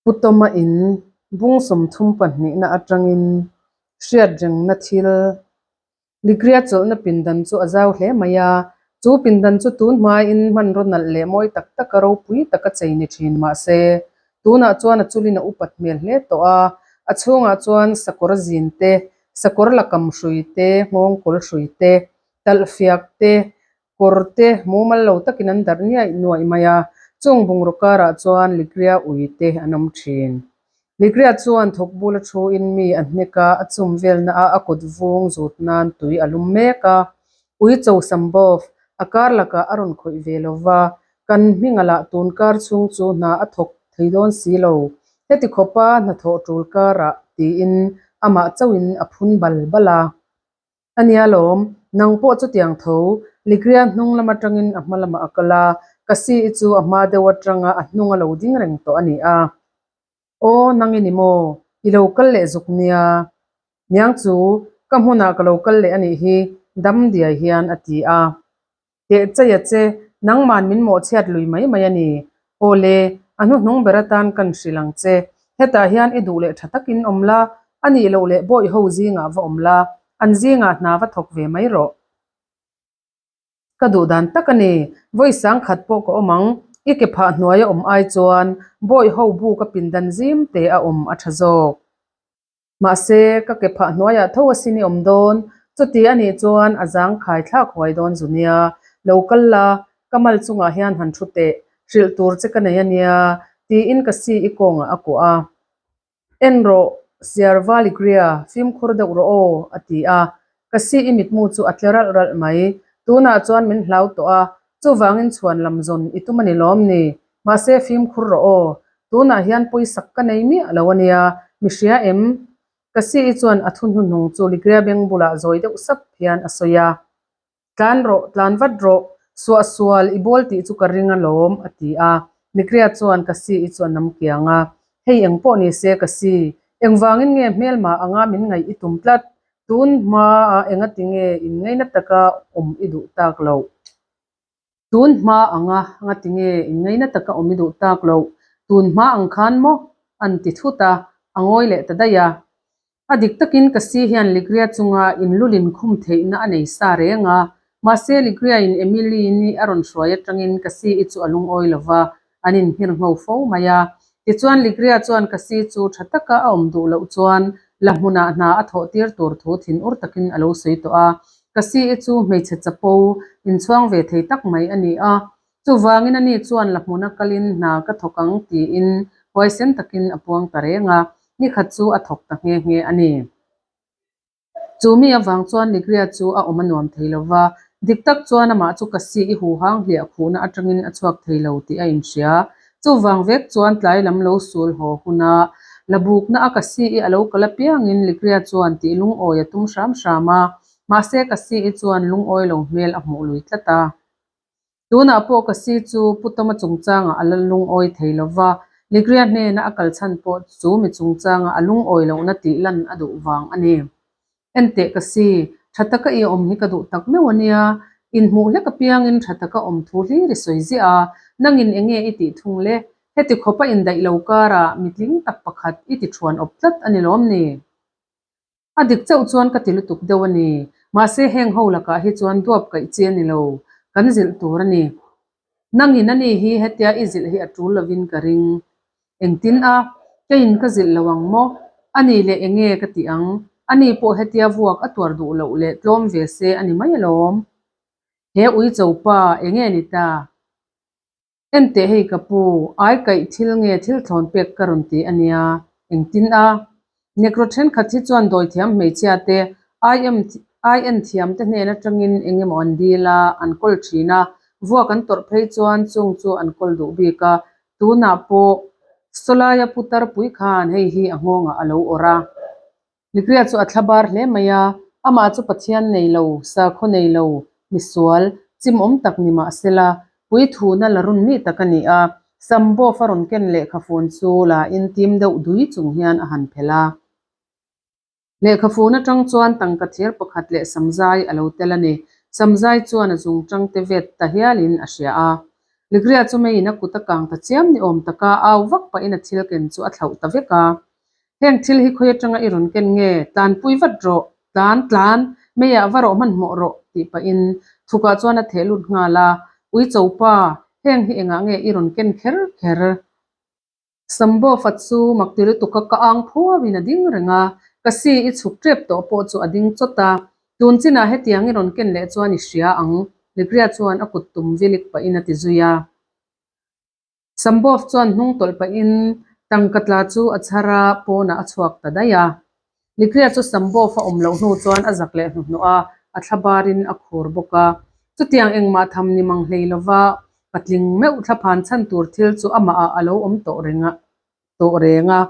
Pu Tawma in bung 32 na atangin hriatrengna thil Ligria chawlhna pindan chu a zau hle mai a, chu pindan chu tun hmain hmanraw nalh leh mawi tak taka ropui taka chei ni thin mahse tunah chuan a chulin a upat hmel hle tawh a, a chhungah chuan sakawr zin te, sakawr lakam hrui te, nghawngkawl hrui te, talhfiak te, Kawr te mumal lo takin an darh niaih nuaih mai a, chung bungraw karah chuan Ligria ui te an awm thin. Ligria chuan thawk bula thuin mi a hnek a, a chum velna a a kut vung zut nan tui a lum mek a. Ui cho Sambov a kar lakah a rawn khawih ve lo va, kan hminga lah tun kar chhung chu hna a thawk thei dawn si lo. Heti khawpa hnathawh tul karah tiin amah chauhin a phun bal bal a. A nia lawm, nang pawh chutiang tho, Ligria hnung lam atangin a hma lamah a kal a, Kasi i chu a hma deuh atanga a hnung a lo ding reng tawh a ni a. Aw, nang i ni maw? I lo kal leh zuk nia. Niang chu, ka hmunah ka lo kal leh a nih hi, dam diai hian a ti a. Teh chaia che, nangman min mawhchhiat lui mai mai a ni. Aw le, a hnuhnung ber atan kan hrilh ang che. Hetah hian i duh leh tha takin awm la, a nih loh leh bawi ho zingah va awm la, an zingah hna va thawk ve mai rawh. Ka duh dan tak a ni, vawi sangkhat pawh ka awm ang, i ke phah hnuaia awm ai chuan bawi ho buk a pindan zim te a awm a tha zawk. Mahse, ka ke phah hnuaiah tho asin i awm dawn. Chuti a nih chuan a zang khai thlak huai dawn zu nia. Lo kal la, ka mal chungah hian han thu teh, hrilh tur che ka nei a nia, tiin ka si i kawngah a kuah a. En rawh, Siarvaligria, fimkhur deuh rawh aw, a ti a. Ka si i mitmu chu a tle ralh ralh mai. Tunah chuan min hlau tawh a, chuvangin chhuan lam zawn i tum a ni lawm ni? Mahse fimkhur rawh aw. Tunah hian pawisak ka nei miah lo a nia, mi hria em? Ka si i chuan a thu hnuhnung chu Ligria beng bulah zawi deuh sap hian a sawi a. Tlan rawh, tlan vat rawh, suahsual i bawl tih chu ka ring alawm, a ti a. Ligria chuan ka si i chu a nam kiang a. Hei eng pawh ni se ka si, engvangin nge hmelma anga min ngaih i tum tlat? Tun hmaa engati nge in ngaina taka awm i duh tak loh? Tun hma anga ngati nge in ngaina taka awm i duh tak loh? Tun hma ang khan maw? An ti thut a, a ngawi leh ta daih a. A dik takin ka si hian Ligria chunga in lulin khum theihna a nei sa reng a, mahse Ligria in Emily-ni a rawn hruai atangin ka si i chu a lungawi lo va, an inhmir ngho fo mai a. Tichuan Ligria chuan ka si chu tha taka a awm duh loh chuan la hmunah hna a thawh tir tur thu thinur takin a lo sawi tawh a. Ka si i chu hmeichhe chapo inchhuang ve thei tak mai a ni a. Chuvangin ani chuan la hmuna kalin hna ka thawk ang tiin huaisen takin a puang ta reng a, nikhat chu a thawk ta nghe nghe a ni. Chu mi avang chuan Ligria chu a awm a nuam thei lo va, dik tak chuan amah chu ka si i huhang hliah khuhna atangin a chhuak thei lo tih a inhria. Chuvang vek chuan tlai lam lo sul haw huna la bukna a ka si i a lo kal apiangin Ligria chuan tih lungawi a tum hram hram a, mahse ka si i chuan lungawi lo hmel a hmuh lui tlat a. Tunah pawh ka si chu Pu Tawma chungchangah a la lungawi thei lo va, Ligria hnena a kal chhan pawh chu mi chungchanga a lungawi lohna tih lan a duh vang a ni. Enteh ka si, tha taka i awm hi ka duh tak meuh a nia, inhmuh hlek apiangin tha taka awm thu hlir i sawi ziah a, nangin enge i tih thung le? Heti khawpa indaih lo karah mitling tak pakhat i ti thuan awp tlat a ni lawm ni? A dik chauh chuan ka ti lutuk deuh a ni. Mahse heng ho lakah hi chuan duap kaih chi a ni lo, kan zilh tur a ni. Nangin a ni hi hetia i zilh hi a tul lovin ka ring. Engtin a? Keiin ka zilh lo ang maw? A ni leh enge ka ti ang? A ni pawh hetia vuak a tuar duh loh leh tlawm ve se a ni mai alawm. He uicho pa enge ni ta? Enteh hei ka pu, ai kaih thil nge thil thlawn pek ka rawn ti a nia, engtin a? Negro thenkhat hi chuan dawithiam hmeichhia te, IM thiam te hnen atangin eng emaw an dil a, an kawl thin a, vuak an tawrh phei chuan chung chu an kawl duh bik a, tunah pawh Sawlaia putar pui khan hei hi a nghawngah a lo awrh a. Ligria chu a thlabar hle mai a, amah chu Pathian nei lo, sakhaw nei lo, misual, chimawm tak ni mah sela, puithuna la run mi tak a ni a, Sambof a rawn ken lehkhafun chu la in tim deuh dui chung hian a han phelh a. Lehkhafun atang chuan tangka thir pakhat leh samzai a lo tel a ni. Samzai chuan a zungtang te vet ta hialin a hria a. Ligria chu meiin a kut a kang ta chiam ni awm taka au vak pahin a thil ken chu a thlauh ta vek a. Heng thil hi khawi atanga i rawn ken nge? Tlanpui vat rawh! Tlan, tlan! Meiah va rawh hmanhmawh rawh! tih pahin thukah chuan a theh lut nghal a. Uicho pa, heng hi engah nge i rawn ken kher kher? Sambawfa chu makti lutuka ka ang phuauin a ding reng a, ka si i chhuk tep tawh pawh chu a ding chawt a. Tun chinah hetiang i rawn ken leh chuan i hria ang, Ligria chuan a kut tum vilik pahin a ti zui a. Sambawf chuan hnung tawlh pahin tangka tla chu a chhar a, pawnah a chhuak ta daih a. Ligria chu Sambawf a awm loh hnu chuan a zak leh hnuhnawh a, a thla barin a khur bawk a. Chutiang engmah tham ni mang hlei lova patling meuh thlaphan chhan tur thil chu amahah a lo awm tawh reng a tawh reng a.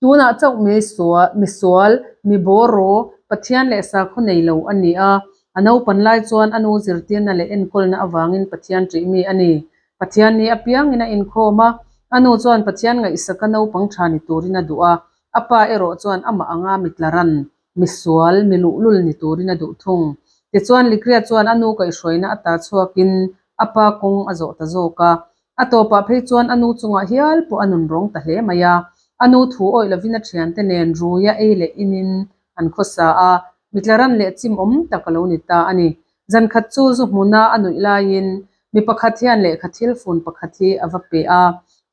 Tunah chauh mi sual misual, mi bawraw, Pathian leh sakhaw nei lo a ni a. A naupan lai chuan a nu zirtirna leh enkawlna avangin Pathian ṭih mi a ni. Pathian ni apiangin a inkhawm a, a nu chuan Pathian ngaihsaka naupang ṭha ni turin a duh a, a pa erawh chuan amah anga mitlaran misual, mi luhlul ni turin a duh thung. Tichuan, Likria chuan a nu kaihhruaina a ta chhuakin a pa kawng a zawh ta zawk a. A tawpah phei chuan a nu chungah hial pawh a nun rawng ta hle mai a. A nu thu awih lovin a thiante nen ruia ei leh inin an khawsa a, mitlaran leh chim awm tak a lo ni ta a ni. Zan khat chu zu hmuna a nuih laiin mi pakhat hian lehkha thil fun pakhat hi a va pe a.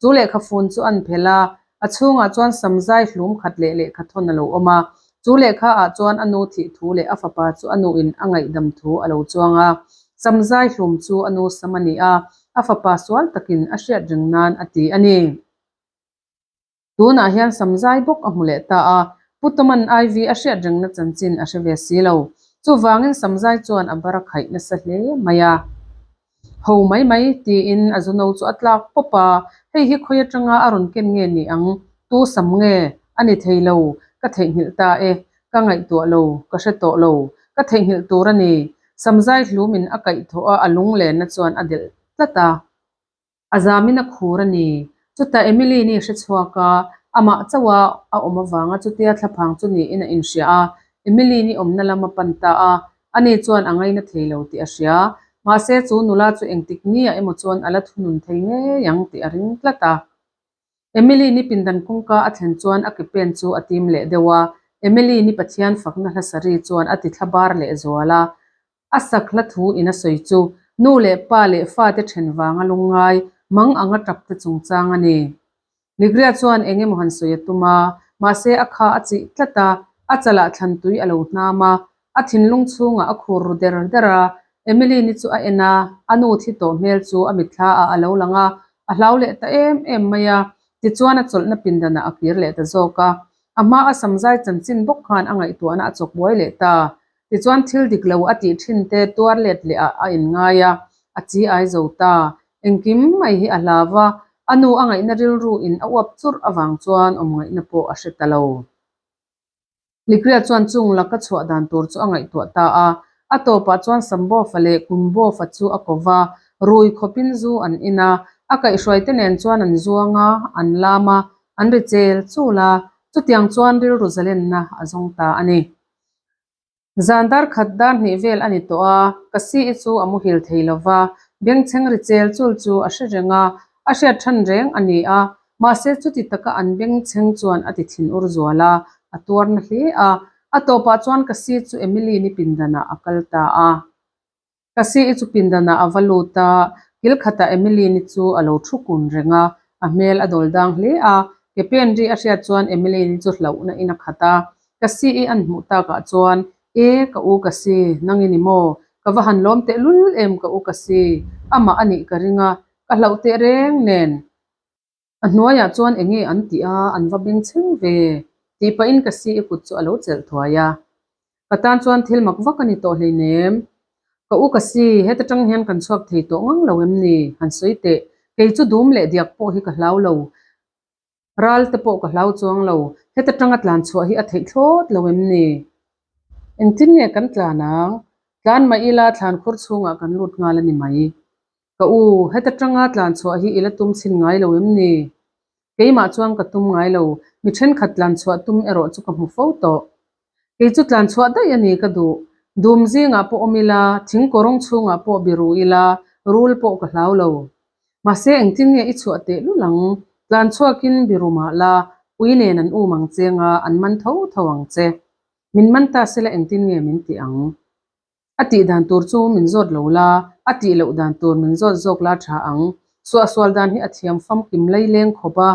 Chu lehkha fun chu an phelh a, A chhungah chuan samzai hlum khat leh lehkha thawn a lo awm a. Chu lehkha ah chuan a nu thih thu leh a fapa chu a nuin a ngaihdam thu a lo chuang a. Samzai hlum chu a nu sam a ni a, a fapa sual takin a hriat reng nan a ti a ni. Tunah hian samzai bawk a hmu leh ta a, Pu Toman Ivy a hriat rengna chanchin a hre ve si lo. Chuvangin samzai chuan a bar a khaih nasa hle mai a. Ho mai mai, tiin a zu no chu a tlak pawp a, hei hi khawi atanga a rawn ken nge ni ang, tu sam nge, a ni thei lo, ka theihnghilh ta e, ka ngaihtuah lo, ka hre tawh lo, ka theihnghilh tur a ni, samzai hlumin a kaih thawh a, a lunglenna chuan a delh tlat a. A zamin a khur a ni. Chutah Emily ni hre chhuak a, amah chauh a a awm avanga chutia thlaphang chu niin a inhria a. Emily ni awmna lam a pan ta a, ani chuan a ngaina thei lo tih a hria. Mahse chu nula chu engtik nia emaw chuan a la thunun thei ngei ang tih a ring tlat a. Emily ni pindan kawngka a thlen chuan a ke pen chu a tim leh deuh a. Emily ni Pathian fakna hlasari chuan a ti thla bar leh zual a. A sak hla thu in a sawi chu nu leh pa leh fate then vanga lungngai mang anga tap te chungchang a ni. Ligria chuan eng emaw han sawi a tum a, mahse a kha a chih tlat a, a chalah thlan tui a lo hnam a, a thinlung chhungah a khur ru der der a. Emily ni chu a en a, a nu thi tawh hmel chu a mitthla ah a lo lang a, a hlau leh ta em em mai a, tichuan a chawlhna pindanah a kir leh ta zawk a. A hma a samzai chanchin bawk khan a ngaihtuahna a chawk buai leh ta. Tichuan thil dik lo a tih thin te tuar let leh ah a inngai a, a chi ai zo ta. Engkim mai hi a hlau a, a nu a ngaihna rilru in a uap churh avang chuan awm ngaihna pawh a hre ta lo. Likria chuan chung laka chhuah dan tur chu a ngaihtuah ta a, a tawpah chuan Sambofa leh Kumbofa chu a ko va, rui khawpin zu an in a, a kaihhruai te nen chuan an zuang a, an lam a, an ri chel chul a, chutiang chuan rilru zalenna a zawng ta a ni. Zan dar khat dar hnih vel a ni tawh a, ka si i chu a muhil thei lo va, bengchheng ri chel chul chu a hre reng a, a hriat than reng a ni a, mahse chuti taka an bengchheng chuan a ti thin ur zual a, a tuar na hle a, a tawpah chuan ka si chu Emily ni pindanah a kal ta a. Ka si i chu pindanah a va lut a, kil khatah Emily-ni chu a lo thu kun reng a, a hmel a dawl dang hle a. Ke pen ri a hriat chuan Emily-ni chu hlauhna in a khat a. Ka si i an hmuh takah chuan, E, ka u ka si, nang i ni maw? Ka va han lawm tehlul em ka u ka si, amah a nih ka ring a, ka hlauh teh reng nen. A hnuaiah chuan eng nge an tih a, an va beng chheng ve tih pahin ka si i kut chu a lo chelh thuai a. Ka tan chuan thil mak vak a ni tawh hleinem. Ka u ka si, heta tang hian kan chhuak thei tawh ngang lo em ni? Han sawi teh, kei chu dum leh diak pawh hi ka hlau lo, ral te pawh ka hlau chuang lo, heta tanga tlan chhuah hi a theih thlawt lo em ni? Engtin nge kan tlan ang? Tlan mah ila thlan khur chhungah kan lut nghal a ni mai. Ka u, heta tanga tlan chhuah hi i la tum chhin ngai lo em ni? Keimah chuan ka tum ngai lo, mi thenkhat tlan chhuah tum erawh chu ka hmu fo tawh. Kei chu tlan chhuah daih a ni ka duh. Dum zingah pawh awm ila, thing kawrawng chhungah pawh biru ila, rul pawh ka hlau lo. Mahse engtin nge i chhuah teh lul ang? Tlan chhuakin biru mah la, ui nen an um ang che nga an man tho tho ang che. Min man ta sela engtin nge min tih ang? A tih dan tur chu min zawt lo la, a tih loh dan tur min zawt zawk la tha ang. Suahsual dan hi a thiam famkim laileng khawp a,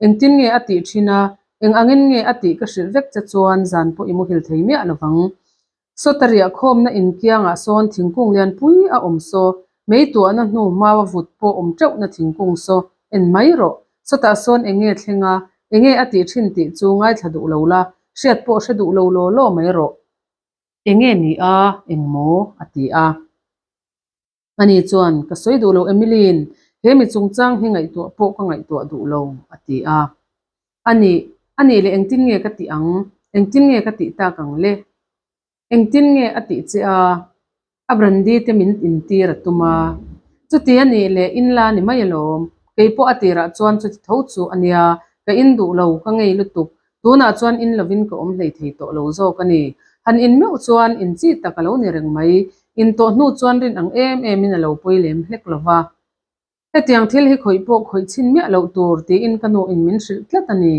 engtin nge a tih thin a, eng angin nge a tih ka hrilh vek che chuan zan pawh i muhil thei miah lovang. Sawta riah khawmna inkiangah sawn thingkung lianpui a awm saw, mei tuahna hnu hmau a vut pawh awm teuhna thingkung saw en mai rawh. Sawtah sawn eng nge thleng a, eng nge a tih thin tih chu ngaithla duh lo la, hriat pawh hre duh lo law law mai rawh. Eng nge ni a, eng maw? a ti a. Ani chuan, Ka sawi duh lo Emily-in he mi chungchang hi ngaihtuah pawh ka ngaihtuah duh lo, a ti a. Ani, anih leh engtin nge ka tih ang? Engtin nge ka tih tak ang le? Engtin nge a tih che a? A brandy te min intir a tum a. Chuti anih leh in la ni mai alawm. Kei pawh a tirah chuan chuti tho chu a nia, ka in duh lo, ka ngei lutuk. Tunah chuan in lovin ka awm hlei thei tawh lo zawk a ni. Han in meuh chuan in chi tak a lo ni reng mai. In tawh hnu chuan rin ang em emin a lo pawi lem hlek lo va. Hetiang thil hi khawih pawh khawih chhin miah loh tur tiin ka nu in min hrilh tlat a ni.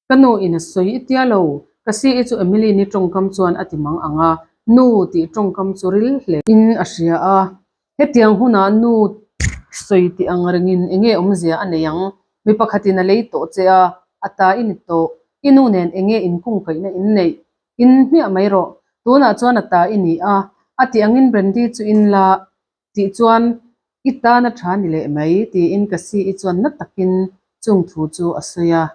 Ka nu in a sawi i tia lo, ka si i chu Emily ni tawngkam chuan a ti mang ang a, nu tih tawngkam chu ril hle. In a hria a, hetiang hunah nu sawi tih ang rengin enge awmzia a nei ang, mi pakhatin a lei tawh che a, a ta i ni tawh, i nu nen enge inkungkaihna in neih, in hmiah mai rawh, tunah chuan a ta i ni a, a tih angin Brandy chu in la tih chuan i tan a tha ni leh mai tiin ka si i chuan na takin chung thu chu a sawi a.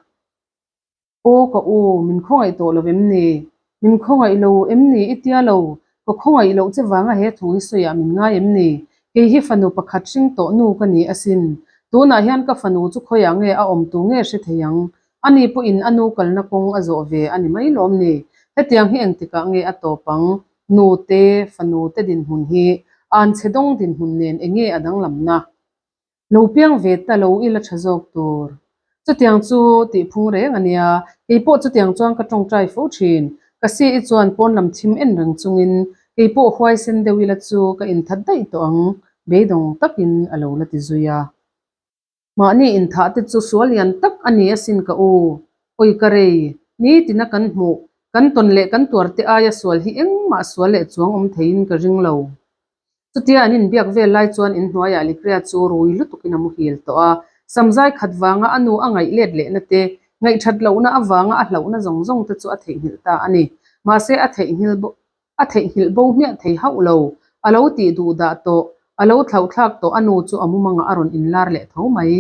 Aw ka u, min khawngaih tawh lo em ni? Min khawngaih lo em ni i tia lo? Ka khawngaih loh che vanga he thu hi sawiah min ngai em ni? Kei hi fanu pakhat hring tawh nu ka ni asin. Tunah hian ka fanu chu khawiah nge a awm tu nge hre thei ang? Ani pawhin a nu kalna kawng a zawh ve a ni mai lawm ni? Hetiang hi engtikah nge a tawp ang? Nu te, fanu te dinhmun hi anchhe dawng dinhmun nen enge a danglamna? Lo piang ve ta lo ila tha zawk tur. Chutiang chu tih phung reng a nia, kei pawh chutiang chuan ka tawngtai fo thin. Ka si i chuan pawn lam thim en reng chungin kei pawh huaisen deuh ila chu ka inthat daih tawh ang, beidawng takin a lo la ti zui a. Mahni inthah te chu sual lian tak a ni asin ka u. Awi ka rei, nitina kan hmuh, kan tawn leh kan tuar te aia sual hi engmah sual leh chuang awm theiin ka ring lo. Chutia an inbiak vel lai chuan inhnuaiah Likria chu rui lutukin a muhil tawh a, samzai khat vanga a nu a ngaih let lehna te, ngaihthat lohna avanga a hlauhna zawng zawng te chu a theihnghilh ta a ni. Mahse a theihnghilh A theihnghilh bo hmiah thei hauh lo. A lo tih duh dah tawh, a lo thlauhthlak tawh a nu chu a mumangah a rawn inlar leh tho mai.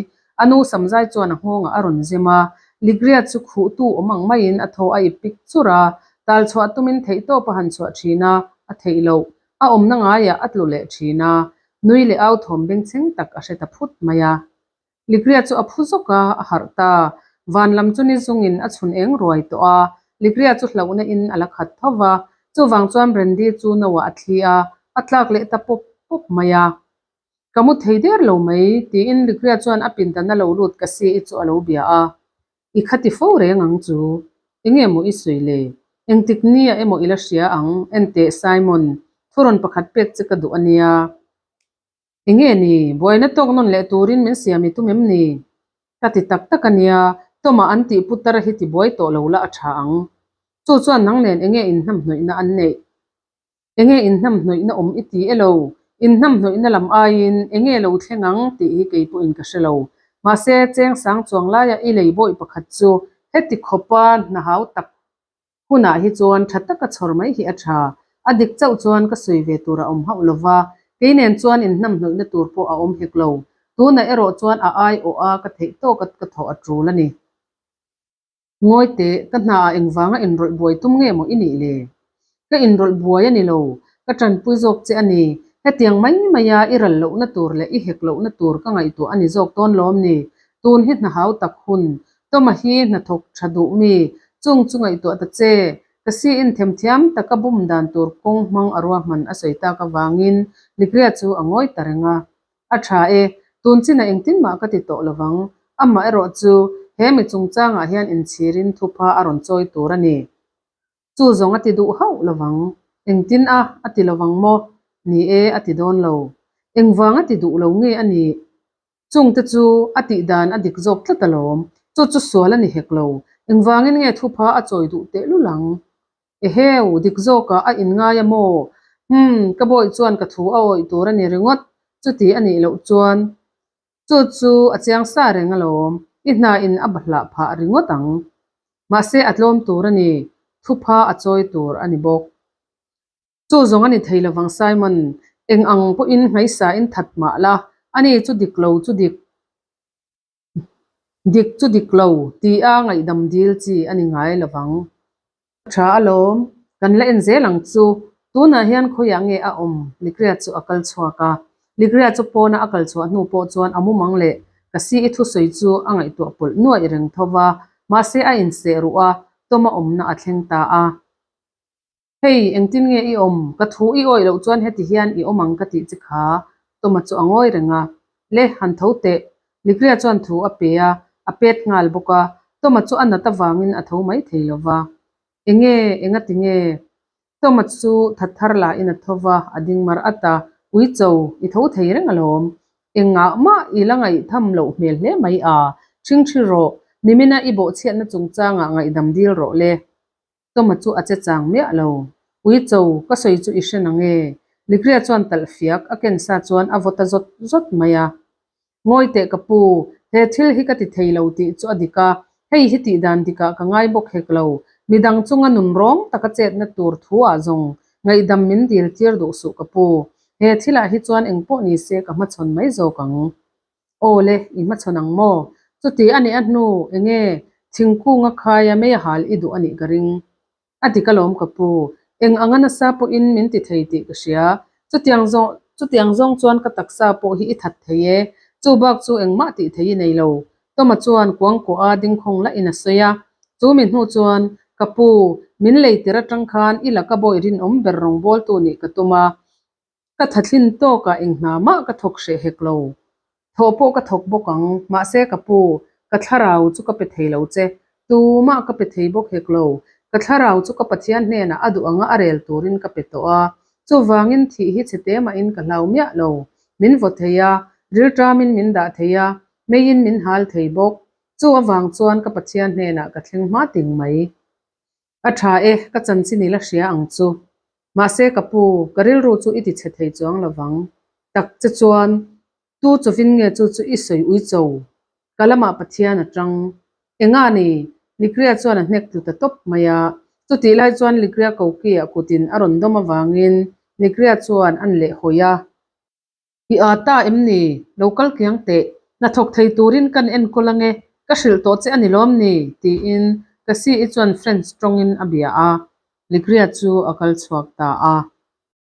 A nu samzai chuan a nghawngah a rawn zem a, Ligria chu khuhtu awm ang maiin a thaw a ip pik churh a, tal chhuah tumin theihtawp a han chhuah thin a, a theih loh. A awmna ngaiah a tlu leh thin a, nui leh au thawm bengchheng tak a hre ta phut mai a. Ligria chu a phu zawk a, a harh ta. Van lam chu ni zungin a chhun eng ruai tawh a, Ligria chu hlauhna in a la khat tho va. Chuvang chuan Brandy chu no ah a thli a, a tlak leh ta pawp pawp mai a. Ka mu thei der lo mai, tiin Ligria chuan a pindan a lo lut ka si i chu a lo bia a. I khati fo reng ang chu. Enge maw i sawi le? Engtik nia emaw i la hria ang, enteh Simon, thurawn pakhat pek che ka duh a nia. Enge ni, buaina tawk nawn leh turin min siam i tum em ni? Ka ti tak tak a nia, Toma an tih putar hi ti buai tawh lo la a tha ang. Chu chuan nang nen enge inhnamhnawihna an neih? Enge inhnamhnawihna awm i ti e lo? Inhnamhnawihna lam aiin enge lo thleng ang tih hi kei pawhin ka hre lo. Mahse, cheng sang chuang laia i lei bawih pakhat chu heti khawpa hna hau tak Hunah hi chuan tha taka chhawr mai hi a tha. A dik chauh chuan ka sawi ve tur a awm hauh lo va, kei nen chuan inhnamhnawihna tur pawh a awm hek lo. Tunah erawh chuan a ai awh a, ka theih tawk a ka thawh a tul a ni. Ngawi teh, ka hnaah engvanga inrawlh buai tum nge maw i nih le? Ka inrawlh buai a ni lo, ka tanpui zawk che a ni. Hetiang mai maia i ral lohna tur leh i hek lohna tur ka ngaihtuah a ni zawk dawn lawm ni? Tun hi hna hau tak hun, Toma hi hnathawk tha duh mi, chung chu ngaihtuah ta che. Ka si in themthiam taka bum dan tur kawng hmang a ruahman a sawi tak avangin Ligria chu a ngawi ta reng a. A tha e, tun chinah engtin mah ka ti tawh lovang. Amah erawh chu he mi chungchangah hian inchhirin thupha a rawn chawi tur a ni. Chu zawng a ti duh hauh lovang. Engtin a, a ti lovang maw? Ni e, a ti dawn lo. Engvang a ti duh lo nge a nih? Chungte chu a tih dan a dik zawk tlat alawm. Chu chu sual a ni hek lo. Engvangin nge thupha a chawi duh tehlul ang? Eheu, dik zawkah a inngai a maw? Umm, ka bawi chuan ka thu a awih tur a ni ringawt. Chuti a nih loh chuan chu chu a chiang sa reng alawm. I hna in a bahlah phah ringawt ang. Mahse a tlawm tur a ni, thupha a chawi tur a ni bawk. Chu zawng a ni thei lovang Simon, eng ang pawhin hmaisa in that mah la, ani chu dik lo chu dik, dik chu dik lo tia ngaihdam dil chi a ni ngai lovang. Tha alawm, kan la en zel ang chu, tunah hian khawiah nge a awm? Likria chu a kal chhuak a, Likria chu pawna a kal chhuah hnu pawh chuan a mumang leh ka si i thusawi chu a ngaihtuah pawlh nuaih reng tho va, mahse a inseh ruh a, Tawma awmna a thleng ta a. Hei, engtin nge i awm? Ka thu i awih loh chuan heti hian i awm ang ka tih che kha. Tawma chu a ngawi reng a. Le, han tho teh. Likria chuan thu a pe a, a pet nghal bawk a. Tawma chu a nat avangin a tho mai thei lo va. Enge, engati nge? Tawma chu that thar lahin a tho va, a ding mar at a. Uicho, i tho thei reng alawm. Engah mah i la ngaihtham loh hmel hle mai a. Ṭhingṭhi rawh, nimina i bawhchhiatna chungchangah ngaihdam dil rawh le. Tawma chu a che chang miah lo. Uicho, ka sawi chu i hre nang e. Likria chuan talh fiak a ken sa chuan a vaw ta zawt zawt mai a. Ngawi teh ka pu, he thil hi ka ti thei lo tih chu a dik a, hei hi tih dan dikah ka ngai bawk hek lo. Midang chunga nun rawng taka chetna tur thu ah zawng ngaihdam min dil tir duh suh ka pu. He thilah hi chuan engpawh ni se ka hmachhawn mai zawk ang. Aw le, i hmachhawn ang maw? Chuti a nih a hnu, enge thingkunga khaia mei a hal i duh a nih ka ring. A dik alawm ka pu, eng anga nasa pawhin min ti thei tih ka hria. Chutiang zawng chutiang zawng chuan ka taksa pawh hi i that thei e, chu bak chu engmah tih thei i nei lo. Tawma chuan kuangkuah a dingkhawng lahin a sawi a. Chu mi hnu chuan, Ka pu, min lei tir atang khan i laka bawi rinawm ber rawngbawltu nih ka tum a. Ka thathlin tawkah eng hna mah ka thawk hreh hek lo. Thawh pawh ka thawk bawk ang, mahse ka pu, ka thlarau chu ka pe thei lo che. Tumah ka pe thei bawk hek lo. Ka thlarau chu ka Pathian hnenah a duh anga a rel turin ka pe tawh a. Chuvangin thih hi chhe te mahin ka hlau miah lo. Min vaw thei a, rilṭamin min dah thei a, meiin min hal thei bawk. Chu avang chuan ka Pathian hnenah ka thleng hma ting mai. A tha e, ka chanchin i la hria ang chu. Mahse ka pu, ka rilru chu i ti chhe thei chuang lo vang. Tak che chuan, tu chawin nge chu chu i sawi ui cho? Ka lamah Pathian a tang. Enga ni? Likria chuan a hnek tlu ta tawp mai a. Chutih lai chuan Likria koki-ah kutin a rawn dawm avangin Likria chuan an leh hawi a. I aa ta em ni? Lo kal kiang teh. Hnathawk thei turin kan enkawl ange, ka hrilh tawh che a ni lawm ni? tiin Cassie-i chuan French tawngin a bia a, Ligria chu a kal chhuak ta a.